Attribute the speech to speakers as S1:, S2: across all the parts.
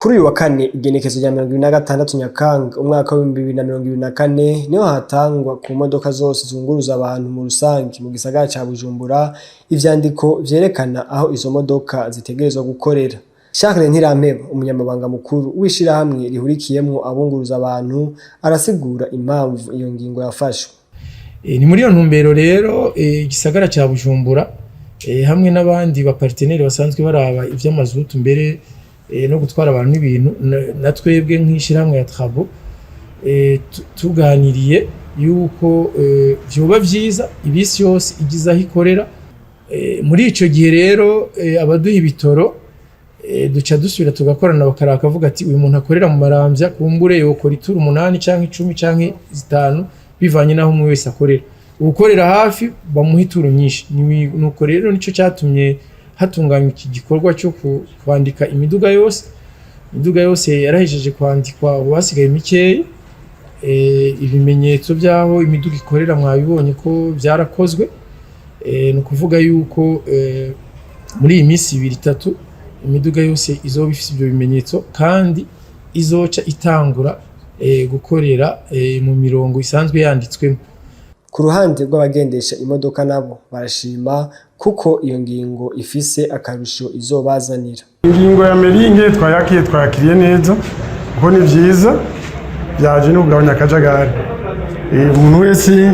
S1: Kuri uyu wa kane, igenekezo rya 26 Nyakanga umwaka w'2024, niho hatangwa ku modoka zose zunguruza abantu mu rusange mu gisagara ca Bujumbura ivyandiko vyerekana aho izo modoka zitegerezwa gukorera. Charles Ntirampeba, umunyamabanga mukuru w'ishirahamwe rihurikiyemwo abunguruza abantu, arasigura impamvu iyo ngingo yafashwe.
S2: Ni muri iyo ntumbero rero igisagara ca Bujumbura hamwe n'abandi ba partenaires basanzwe baraba ivy'amazutu mbere no gutwara abantu n'ibintu na twebwe nk'ishirahamwe ya Trabo tuganiriye yuko vyoba vyiza ibisi yose igize aho ikorera. Muri ico gihe rero abaduha ibitoro duca dusubira tugakorana, bakaraba, bakavuga ati: "Uyu muntu akorera mu Maramvya, kumbure yokora ituru 8 canke 10 canke 5, bivanye n'aho umwe wese akorera. Uwukorera hafi bamuha ituru nyinshi." Nuko rero nico catumye hatunganywa iki gikorwa cyo kwandika imiduga yose. Imiduga yose yarahejeje kwandikwa, ubu hasigaye mikeyi. Ibimenyetso by'aho imiduga ikorera mwabibonye ko byarakozwe. Ni ukuvuga yuko muri iyi minsi 2, 3 imiduga yose izoba ifise ibyo bimenyetso kandi izoca itangura gukorera mu mirongo isanzwe yanditswemo.
S1: Ku ruhande rw'abagendesha imodoka, nabo barashima kuko iyo ngingo ifise akarusho izobazanira.
S3: Ingingo ya mairie ingene twayakiriye, twayakiriye neza kuko ni vyiza, byaje no kugabanya akajagari. Umuntu wese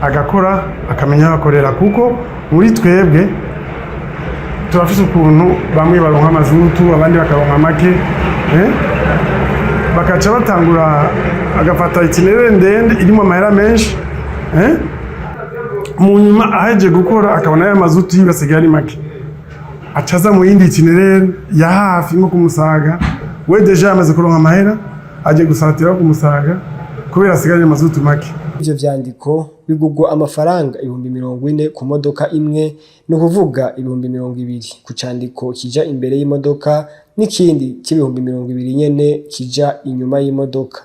S3: agakora akamenya aho akorera, kuko muri twebwe turafise ukuntu bamwe baronka amazutu, abandi bakaronka make, bakaca batangura agafata itinéraire ndende irimo amahera menshi, mu nyuma aheje gukora akabona ya mazutu yiwe asigaye ari make, acaza mu yindi itinéraire ya hafi nko kumusaga. We déjà yamaze kuronka amahera, agiye gusatira ku Musaga kubera asigaye mazutu make.
S1: Ivyo vyandiko bigurwa amafaranga 40,000 ku modoka imwe, ni ukuvuga 20,000 ku candiko kija imbere y'imodoka n'ikindi c'20,000 nyene kija inyuma y'imodoka.